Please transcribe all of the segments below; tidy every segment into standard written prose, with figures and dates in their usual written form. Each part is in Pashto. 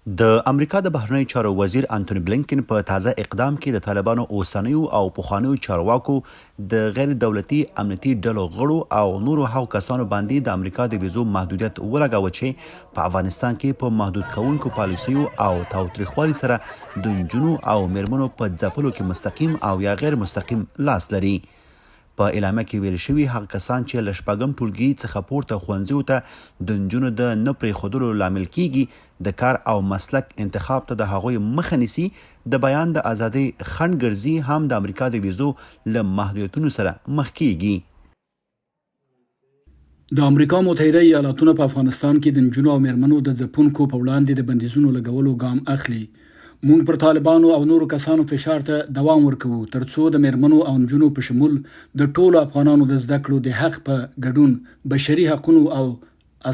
د امریکا د بهرنیو چارو وزیر انتوني بلینکن په تازه اقدام کې د طالبانو اوسنیو او پخوانیو چارواکو، د غیر دولتي امنیتي ډلو غړو او نورو هغو کسانو باندې د امریکا د ویزو محدودیت ولګاوه چې په افغانستان کې په محدود کوونکو پالیسیو او تاوتریخوالي سره د نجونو او میرمنو په ځپلو کې مستقیم او یا غیر مستقیم لاس لري. په اعلامیه کې ویل شوي، هغه کسان چې له شپږم ټولګي څخه پورته ښوونځیو ته د نجونو د نه پرېښودلو لامل کېږي، د کار او مسلک انتخاب ته د هغوی مخه نیسي، د بیان د ازادۍ خنډ ګرځي، هم د امریکا د ویزو له محدودیتونو سره مخ کېږي. د امریکا متحده ایالاتونه په افغانستان کې د نجونو او میرمنو د ځپونکو په وړاندې د بندیزونو لګولو ګام اخلي. مونږ پر طالبانو او نورو کسانو فشار ته دوام ورکوو ترڅو د میرمنو او نجونو په شمول د ټولو افغانانو د زده کړو د حق په ګډون بشري حقونو او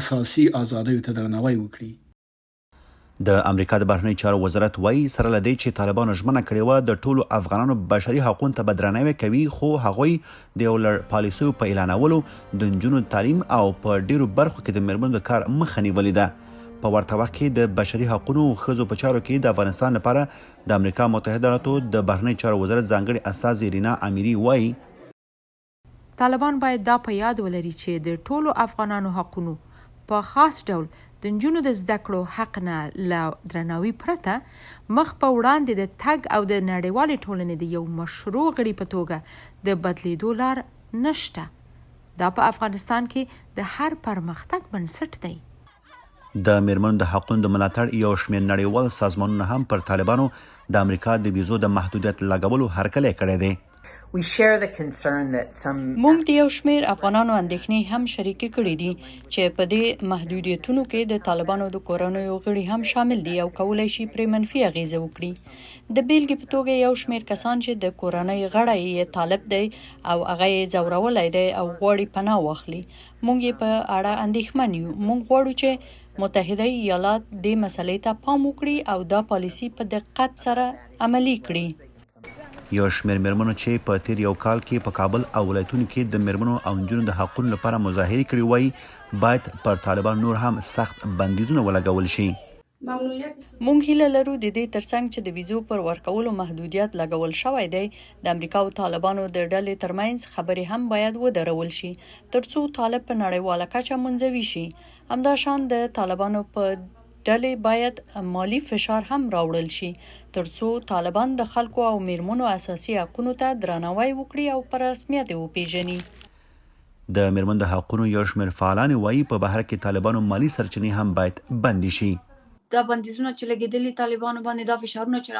اساسي ازادیو ته درناوی وکړي. د امریکا د بهرنیو چارو وزارت وايي، سره له دې چې طالبانو ژمنه کړې وه د ټولو افغانانو بشري حقونو ته به درناوی کوي، خو هغوی د یو لړ پالیسیو په اعلانولو د نجونو د تعلیم او په ډېرو برخو کې د مېرمنو د کار مخه نیولې ده. په ورته وخت کې د بشري حقونو او ښځو په چارو کې د افغانستان لپاره د امریکا متحده ایالاتو د بهرنیو چارو وزارت ځانګړې استازې رینا امیري وايي، طالبان باید دا په یاد ولري چې د ټولو افغانانو حقونو په خاص ډول د نجونو د زده کړو حق نه له درناوي پرته مخ په وړاندې د تګ او د نړیوالې ټولنې د یو مشروع غړي په توګه د بدلیدو لار نشته. دا په افغانستان کې د هر پرمختګ بنسټ دی. د میرمنو د حقونو د ملاتړ یو شمېر نړیوال سازمانونه هم پر طالبانو د امریکا د ویزو د محدودیت لګولو هرکلی کړی دی. موږ د یو شمېر افغانانو اندېښنې هم شریکې کړې دي چې په دې محدودیتونو کې د طالبانو د کورنیو غړي هم شامل دي او کولای شي پرې منفي اغېزه وکړي. د بېلګې په توګه یو شمېر کسان چې د کورنۍ غړی یې طالب دی او هغه یې ځورولی دی او غواړي پناه واخلي، موږ یې په اړه اندېښمن یو. موږ غواړو چې متحده ایالات دې مسئلې ته پام وکړي او دا پالیسي په دقت سره عملي کړي. یو شمېر مېرمنو چې په تېر یو کال کې په کابل او ولایتونو کې د مېرمنو او نجونو د حقونو لپاره مظاهرې کړي وايي، باید پر طالبانو نور هم سخت بندیزونه ولګول شي. موږ هیله لرو د دې ترڅنګ چې د ویزو پر ورکولو محدودیت لګول شوی دی، د امریکا او طالبانو د ډلې ترمنځ خبرې هم باید ودرول شي، ترڅو طالب په نړیواله کچه منزوي شي. همداشان د طالبانو په ډلې باید مالي فشار هم راوړل شي ترڅو طالبان د خلکو او میرمنو اساسي حقونو ته درناوی وکړي او په رسمیت یې وپیژني. د میرمن د حقونو یو شمېر فعالانې وايي، په بهر کې طالبانو مالي سرچینې هم باید بندې شي. دا بندیزونه چې لګیدلي طالبانو باندې دا فشارونه چې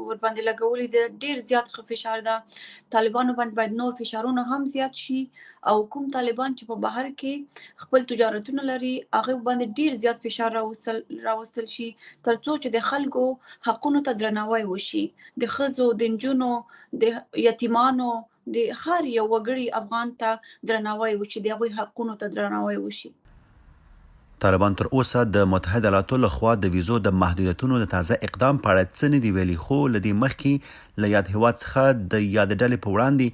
ورباندې لګولي د ډیر زیات ښه فشار ده طالبانو باندې باید نور فشارونه هم زیات شي او کوم طالبان چې په بهر کې خپل تجارتونه لري هغه باندې ډیر زیات فشار راوستل راوستل شي ترڅو چې د خلکو حقونو ته درناوی وشي د خزو د نجونو د یتیمانو د هر یو وګړي افغان ته درناوی وشي د هغوی حقونو ته درناوی وشي. طالبان تر اوسه د متحده ایالاتو له خوا د ویزو د محدودیتونو د تازه اقدام په اړه څه نه دي ویلي، خو له دې مخکې له یاد هېواد څخه د یادې ډلې په وړاندې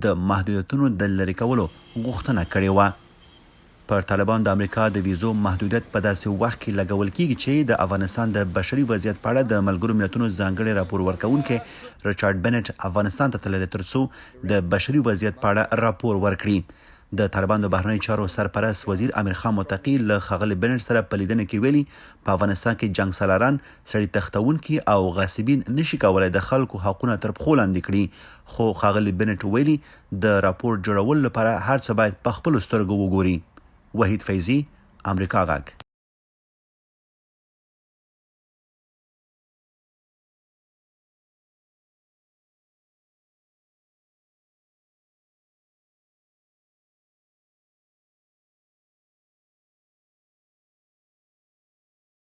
د محدودیتونو د لرې کولو غوښتنه کړې وه. پر طالبانو د امریکا د ویزو محدودیت په داسې وخت کې لګول کېږي چې د افغانستان د بشري وضعیت په اړه د ملګرو ملتونو ځانګړی راپور ورکوونکی رچارډ بنټ افغانستان ته تللی ترڅو د بشري وضعیت په اړه راپور ورکړي. د طالبانو د بهرنیو چارو سرپرست وزیر امیرخان متقي له ښاغلي بنټ سره په لیدنه کې ویلي، په افغانستان کې جنګسالاران، سړي تښتوونکي او غاصبین نه شي کولای د خلکو حقونه تر پښو لاندې کړي، خو ښاغلي بنټ ویلي، د راپور جوړولو لپاره هر څه باید په خپلو سترګو وګوري. وحید فیضي، امریکا غږ.